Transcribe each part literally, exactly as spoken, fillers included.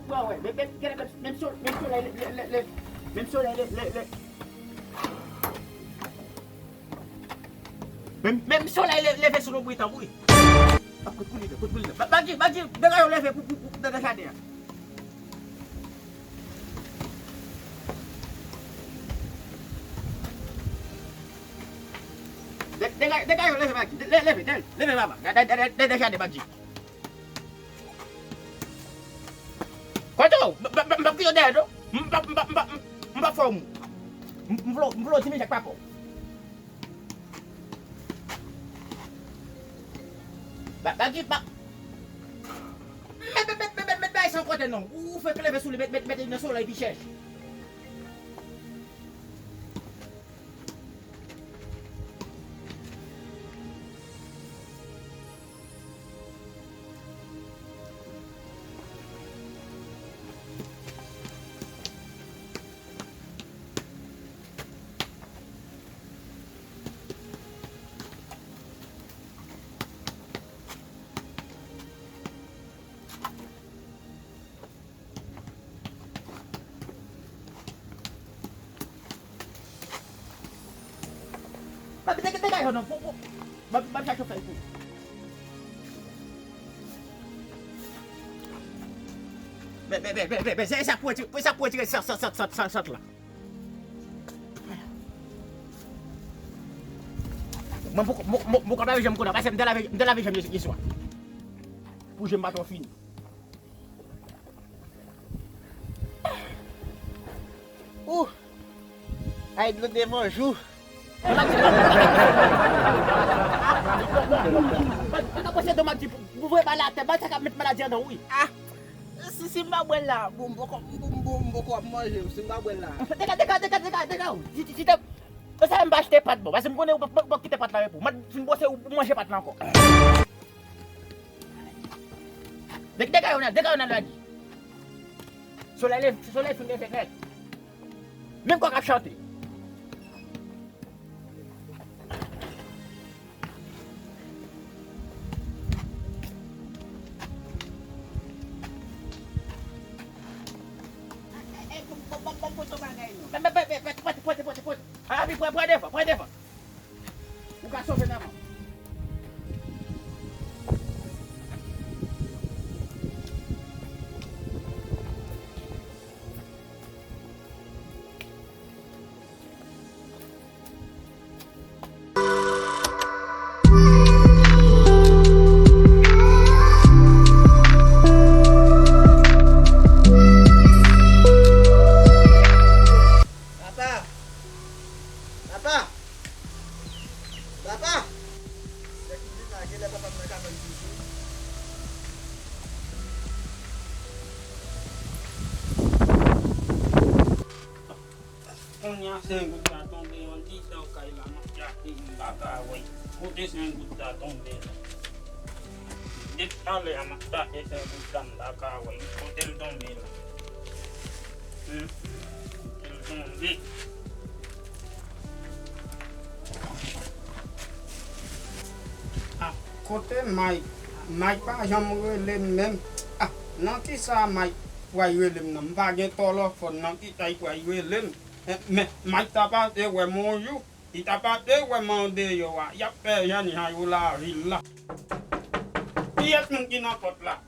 Wè, wè, men, men, gade, menm, menm so-, menm solèy lè, lè, lè, lè, menm solèy lè, lè, lè, menm, menm solèy lè, leve sou lonbrit an, wi. Ap kout koulin, kout koulin. Ba-, Badji, Badji, degaje w leve pou, pou, pou, nan, nan jaden an. De-, degaje, degaje w leve, Badji. Le-, leve, leve, leve, papa. Nan, nan, nan, nan, nan jaden, Badji. Kote w? M p ap kite w dèyè, non. M p ap, m p ap, m p ap, m p ap fè w mou. M, m vle w, m vle w di m Jacques papa w. Ba, ba, ba, met, met, met, met, met, met bagay sa yon kote non. Ou, ou fèk leve sou li, met, met, met li nan solèy pi chèch. Papi, te, te, te, non, pou, pou. Ban, ban m chache fèy pou. Be, be, be, be, be, be, se sa pou retire, pou sa pou retire sant, sant, sant, sant, sant, sant la. Mwen, pou, pou, pou, pou konn pa janm konn, paske m te lave, m te lave janm yè, yè swa. Pou je m pa twò fini. Ouh! Ay, dlo devan jou. Mwen ka pase dlo, m ap di, pou, pou voye bal atè, bal sa ka met maladi anndan w, wi. Ah! Si, si m pa bwè l la, bon, m poko, m, m, m, m poko ap manje, si m pa bwè l la. Dega, dega, dega, dega, dega, wi. Si, si, si te, se sa m pa achte pat, bon, paske m konnen ou p ap, p ap kite pat la repou. M ap fin bwose ou, ou manje pat la ankò. Dega, dega, Ronald, dega, Ronald, la di. Solèy leve, solèy fin leve nèt. Menm kòk ap chante. Pran, pran, pran, pran, pran, pran. Abi, pran, pran devan, pran devan. Ou ka sove nan men. Papa! Papa! Papa! Nèg ki vin la, genlè papa m nan ka fè l toujou. Kounye a se yon gout la tonbe yon ditan kay la, m ap chache m pa ka wè. Kote se yon gout la tonbe la? Depi talè a m ap chache se yon gout la m pa ka wè. Kote l tonbe la? Hmm. Kote l tonbe? Ah, kote Mike? Mike pa janm rele m menm. Ah, nan kisa Mike pral rele m nan? M pa gen tèlèfòn, nan kisa l pral rele m? Eh, men, Mike ta pase wè m yon jou. Li ta pase wè m andeyò a. Y ap fè jènjan yo lavil la. Kiyès moun ki nan pòt la?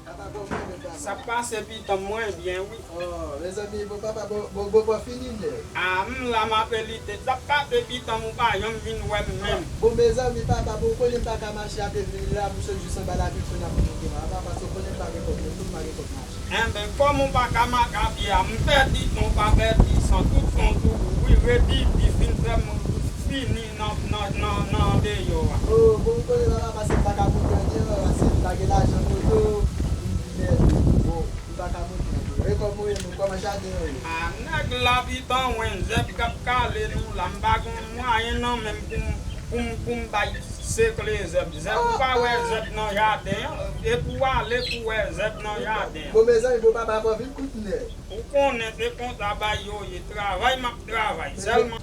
Papa, bon, bon, bon, papa. Sa k pase pitan m, mwen byen wi. Oh, mezanmi, bon, papa, bon, bon, bon, bon, fini nèt. Ah, m la m ap lite. Sa k pase pitan m, ou pa janm vin wè m menm. Bon, mezanmi, papa, bon, ou konnen m pa ka mache a pye vin la, m sot jis anba lavi, m fè n ap monte la. Papa, paske ou konnen m pa gen kòb, men tout m pa gen kòb mache. Enben, kòm ou pa ka mache a pye a, m pèdi tan, ou pa pèdi san, tout son sou ou, wi, redi, di fin fè m fini nan, nan, nan, nan andeyò a. Oh, bon, ou konnen papa, paske m pa ka monte anyen, paske m pa gen lajan moto, m, m, bon, m pa ka monte anyen. E kòman ou ye, menm kòman jaden an ye? Ah, nèg la pitan wen zèb k ap kale nou la, m pa gen mwayen nan men m pou m, pou m, pou m bay sekle zèb. Zèb, ou pa wè zèb nan jaden an, e pou w ale pou w wè zèb nan jaden an. Bon, mezanmi, bon, papa, fò vin kout nèg. Ou konnen se konsa bagay yo ye, travay m ap travay sèlman.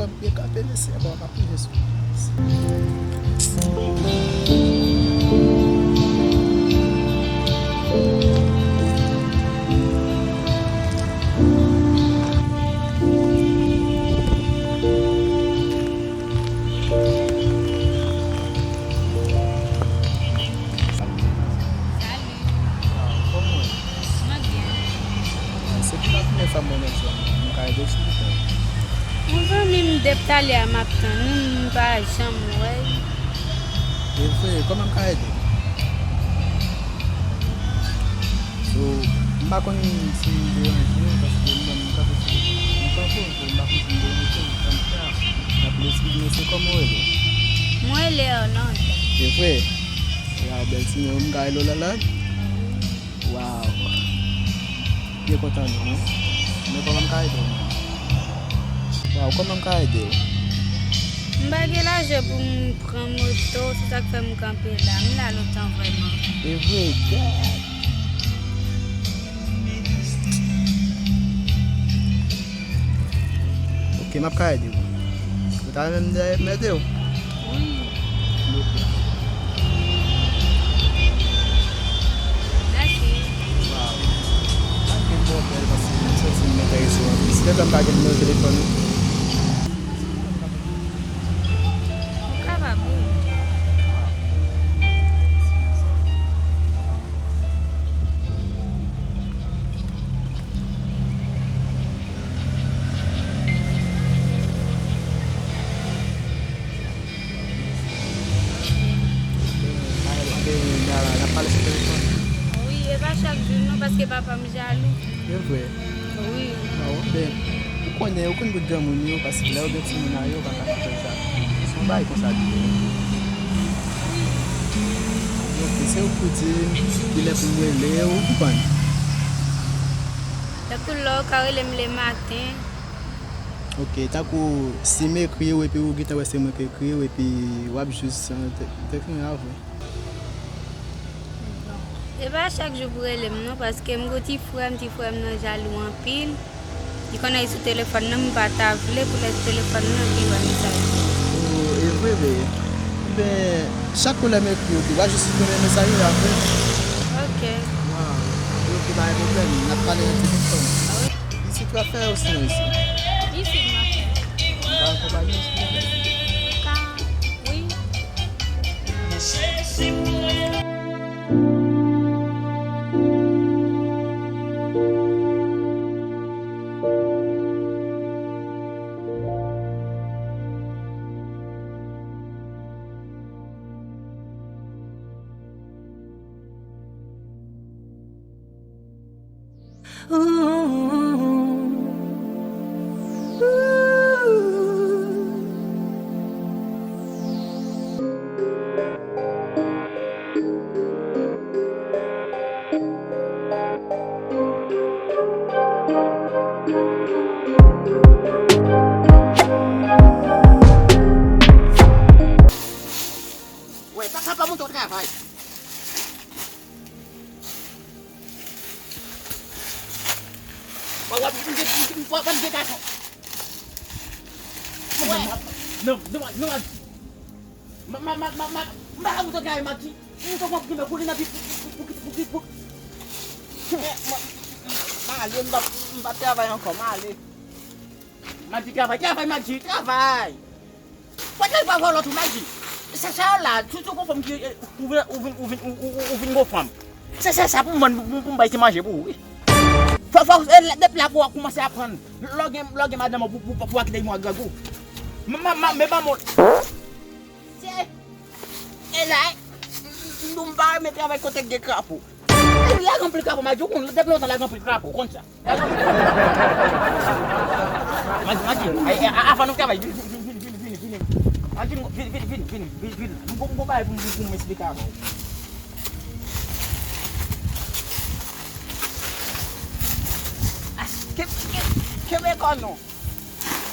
Byen kanpe, mesye, bon, m ap rive sou. Salut. Kòman w ye? Mwen byen. Se pou la premyè fwa m wè w nan zòn nan. M ka ede w, silvouplè? Yon zanmi m, depi talè a m ap tann li, m pa janm wè l. E vre, kòman m ka ede w? So, m pa konn si m deranje w, paske m wè m kanpe sou, m kanpe w, so, m pa konn si m deranje w, sa m fè a. N ap eskize, men se kòman w rele? Mwen rele Orlande. E vre? Waw, bèl ti non, m ka rele w Lalande? Waw. Byen kontan non, wi. Men kòman m ka ede w menm? Waw, kòman m ka ede w? M pa gen lajan pou m pran moto, se sa k fè m kanpe la. M la lontan vrèman. E vre, gad. Ok, m ap ka ede w. Ou ta renmen m de-, m ede w? Wi. Ok. Mèsi. Waw. Pa gen pwoblèm, paske m santi m enterese w anpil. Silvouplè, m ka gen nimewo telefòn ou? Ou kapab, wi. Wi, e pa chak jou non, paske papa m jalou. E vre? Wi. Bon, ben, ou konnen, ou konn bout granmoun yo, paske lè yo gen timoun a yo, yo pa ka fè sa. Se yon bagay konsa li ye. Wi. Donk, se ou k pou di m kilè pou m rele w, ou konprann? Tankou lè w ka rele m lematen. Ok, tankou si m ekri w epi ou gentan wè se mwen k ekri w epi w ap jis, eh, tèks mwen avè. E pa chak jou pou rele m non, paske m gon ti frè m, ti frè m nan jalou anpil. Li konn al sou telefòn nan, m pa ta vle pou l al sou telefòn nan, li wè mesaj yo. Oh, e vre, vre. Enben, chak kou lè m ekri w, ou va jis reponn mesaj yo, apre. Ok. Waw. Ok, pa gen pwoblèm. N ap pale nan telefòn. Wi. Isit w ap fè osinon isit? Isit m ap fè. Ou ka akonpanye m, silvouplè? Ou ka, wi. Wè, papa pa monte w travay. Wè, wè, m te, m te, m te, m te gason. Wè. Non, non, non, non. Ma, ma, ma, ma, ma, m pa ka monte w travay, Maki. M te konn gen koulin nan pi pou, pou, pou, pou, pou, pou. M ale, m pa, m pa travay ankò, m ale. Maki, travay, travay, Maki, travay. Pote l pa vòlò tou, Maki. Se sa yo la, tout ou gon fanm ki, eh, ou vin, ou vin, ou vin, ou, ou, ou, ou vin gon fanm. Se, se sa pou m vann, pou, pou m bay ti manje pou ou, wi. Fò, fò, eh, depi la pou w kòmanse aprann. Lè w gen, lè w gen madanm ou pou, pou, pou, pou w kite mwen grangou. Ma, ma, ma, men maman. Se, e la, m, m, m pa renmen travay kote k gen krapo. Epi la ranpli krapo, Maki, ou konn, depi lontan la ranpli krapo, konn sa. Maki, Maki, e, e, a, avan nou travay, vini, vini, vini, vini, vini, vini. Maki, vini, vini, vini, vini, vini, vini. M gon, m gon bagay pou m, pou m esplike avè w. As, ke, ke, kenbe kò nou.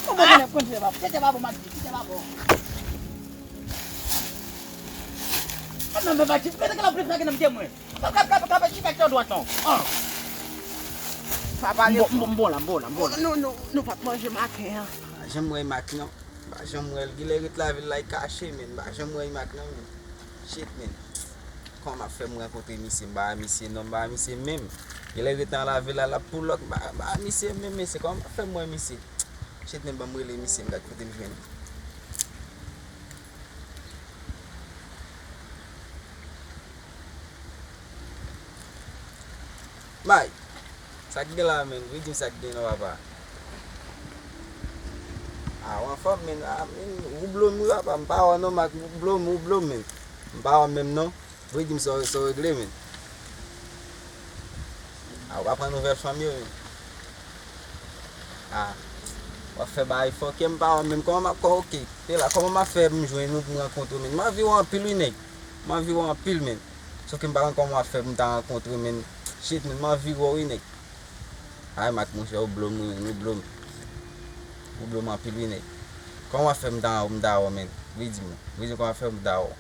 Ou bon, mwen konn se pa, se te pa bon, Maki, se te pa bon. A, men, men, Maki, kote ke l ap vle flage nan pye mwen? Kap, kap, kap, kap, ki fè ki dwat non. Ah. Pa pale fò. M bon, m bon la, m bon la, m bon la. Nou, nou, nou pa t manje maten an. Janm wè Mak non. M pa janm wè l. Genlè ret lavil la, li kache, men m pa janm wè Mak non, men. Shit, men. Kòman m ap fè m rankontre misye? M pa wè misye non, m pa wè misye menm. Genlè ret nan lavil la, l ap pull up, m pa, m pa wè misye menm, mesye. Kòman m ap fè m wè misye? Shit, men, ban m rele misye, m gad kote m jwenn li. May, sa k gen la, menn? Vin di m sa k gen non, papa. A, w anfòm, menn? A, menn, ou blom wi, papa. M pa wè non, Mak, ou blom, ou blom, menn. M pa wè menm non. Vin di m sa w, sa w regle, menn. A, ou pa pran nouvèl fanm yo, menn. A, w ap fè bagay fòkè, m pa wè menm. Kòman m ap, kò, oke. Se la, kòman m ap fè m jwenn ou pou m rankontre w, menn? M anvi w anpil wi, nèg. M anvi w anpil, menn. Sòf ke m pa konn kòman w ap fè pou m ta rankontre w, menn. Shit, menn, m anvi w wi, nèg. Ay, Mak, monchè, ou blom wi, menn, ou blom. Ou blom anpil wi, nèg. Kòman w ap fè m ta, m ta wè w, menn? Vin di m. Vin di m kòman w ap fè m ta wè w.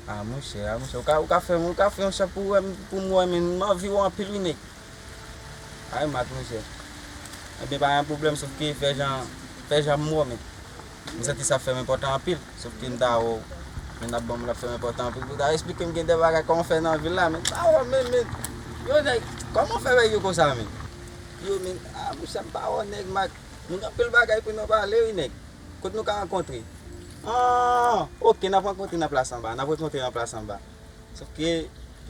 A, monchè, a, monchè, ou ka, ou ka fè, ou ka fè yon chan pou wè m, pou m wè, menn, m anvi w anpil wi, nèg. Ay, Mak, monchè. Enben, pa gen pwoblèm, sòf ke fè jan, fè jan m wè w, menn. M santi sa ap fè m enpòtan anpil, sòf ke m ta wè w, menn, ap ban m, l ap fè m enpòtan anpil. Pou ta eksplike m gen de bagay, kòman fè nan vil la, menn, m pa wè w menm, menn. Yo, nèg, kòman fè bagay yo konsa, menn? Yo, menn, a, monchè, m pa wè w, nèg, Mak. Nou gen anpil bagay pou nou pale wi, nèg. Kot nou ka rankontre? Ah, oke, n ap rankontre nan plas anba. N ap rankontre nan plas anba. Sòf ke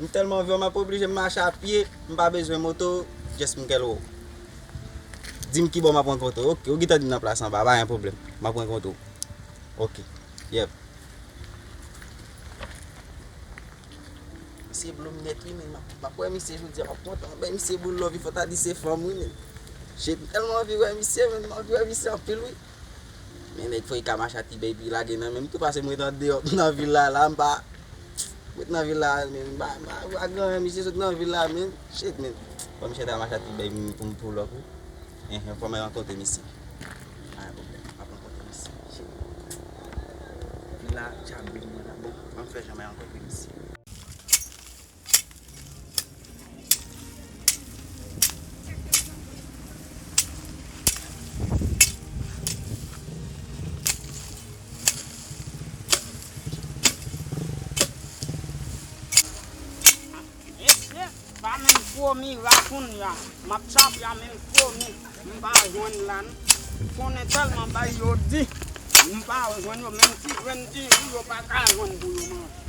m tèlman anvi w, m ap oblije m mache a pye, m pa bezwen moto, just m kèl wè w. Di m ki bò m ap rankontre w. Oke, ou gentan di m nan plas anba, pa gen pwoblèm. M ap rankontre w. Oke. Yep. Misye blom nèt wi, men m ap, m ap wè misye jodi a, m ap kontan. Ben, misye blom, fò ta di se fanm wi, men. Shit, m tèlman anvi wè misye, men m anvi wè misye anpil wi. Men nèg fò li ka mache a ti bèy, epi lage nan men m tou, pase m ret andeyò nan vil la, la, m pa, m ret nan vil la, men m pa, m pa, m pa gen anyen, misye sot nan vil la, men, shit, men. Fò misye ta mache a ti bèy pou m pull up wi. Enhen, fò mwen rankontre misye. Pa gen pwoblèm, m ap rankontre misye. Shit. Vil la djab wi, mwen la, bon, ann fè jan mwen rankontre misye. Mesye, pa menm pwomi la kounye a. M ap chape a menm pwomi. M pa jwenn la non. Konnen tèlman bay yo di. M pa jwenn yo, menm ti grenn diri yo pa ka jwenn pou yo manje.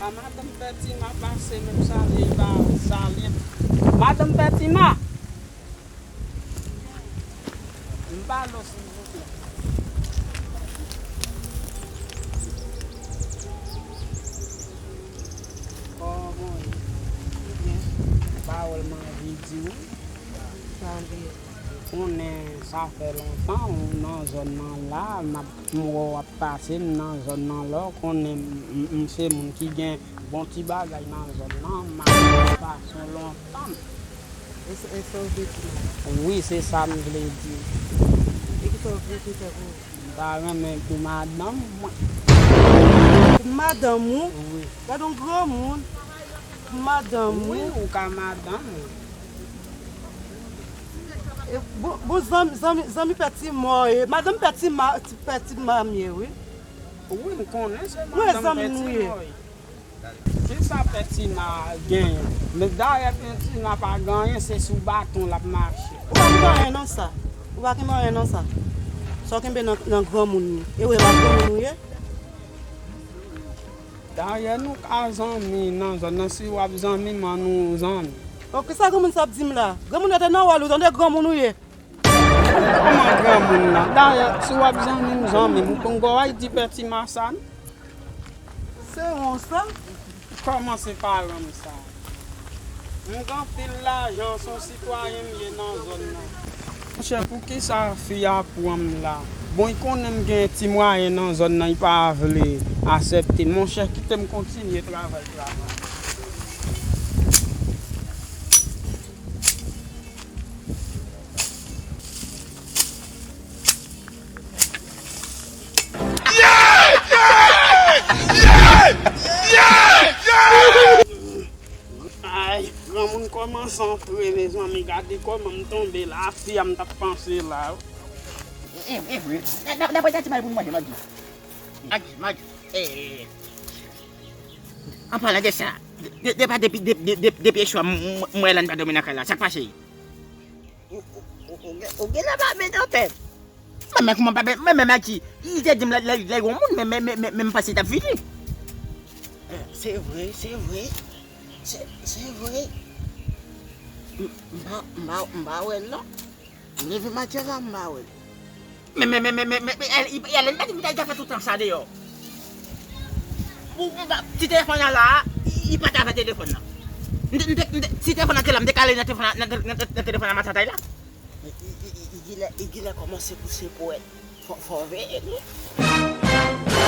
A madanm Pètima pase, menm salye, li pa salye. Madanm Pètima! M pale w, silvouplè. Kòman w ye? Byen. Pawòl m anvi di w. Sa w vle? Ou konnen sa fè lontan ou nan zòn nan la, m ap, m wè w ap pase, m nan zòn nan la, ou konnen m, m, m se moun ki gen bon ti bagay nan zòn nan, m ap pase lontan. E sa, e sa w vle di la? Wi, se sa m vle di. E kisa w vle ki fè pou ou? M ta renmen pou madanm mwen. Pou madanm ou? Wi. Gad on granmoun. Pou madanm ou? Wi, ou ka madanm ou. E, bon, bon, zanmi, zanmi, zanmi Pètima, e, madanm Pètima, Pètima m ye, wi. Wi, m konnen se madanm Pètima w ye. Kisa Pètima genyen? Men dayè Pètima pa gen anyen, se sou baton l ap mache. Ou pa gen anyen nan sa. Ou pa gen anyen nan sa. Sa w kenbe nan, nan granmoun ou. E ou e pa granmoun ou ye? Dayè nou ka zanmi nan zòn nan, si w ap zanmi m, ann nou zanmi. Bon, kisa granmoun sa ap di m la? Granmoun rete nan wòl ou, tande granmoun ou ye. Kòman granmoun nan? Dayè, si w ap zanmi m, zanmi m, ou konn gwo ay di Pètima sa non? Se won sa? Kòman se paran m sa? M gen anpil lajan, se yon sitwayen m ye nan zòn nan. Monchè, poukisa fi a pran m la? Bon, li konnen m gen ti mwayen nan zòn nan, li pa vle aksepte m. Monchè, kite m kontinye travay, travay. Santre, mezanmi, gade kòman m tonbe la, fi a m t ap panse la. E, e vre. Daprè sa ti mal pou nou manje, Magi. Magi, Magi. E. An palan de sa, depi, depi, depi, depi, depi eswa, m wè Lann pa dòmi nan kay la. Sa k pase? Ou, ou, ou, ou gen, ou gen lè pa met nan tèt. Mwen menm kòman pa, mwen menm a di, li te di m lè, lè, lè yon moun, men, men, men, men, men m panse l t ap vini. Se vre, se vre. Se, se vre. M, m pa, m pa, m pa wè l non. M leve maten la, m pa wè l. Men, men, men, men, men, men, men, Yalèn pa di m ta, ta fè tout tan sa deyò. Ou, ou pa, ti telefòn nan la, li pa t avè telefòn nan. M te, m te, m te, si telefòn nan te la, m te ka ale nan telefòn nan, nan, nan, nan telefòn nan matatay la. Li, li, li, li genlè, li genlè kòmanse pouse pwèt. Fò, fò veye tou.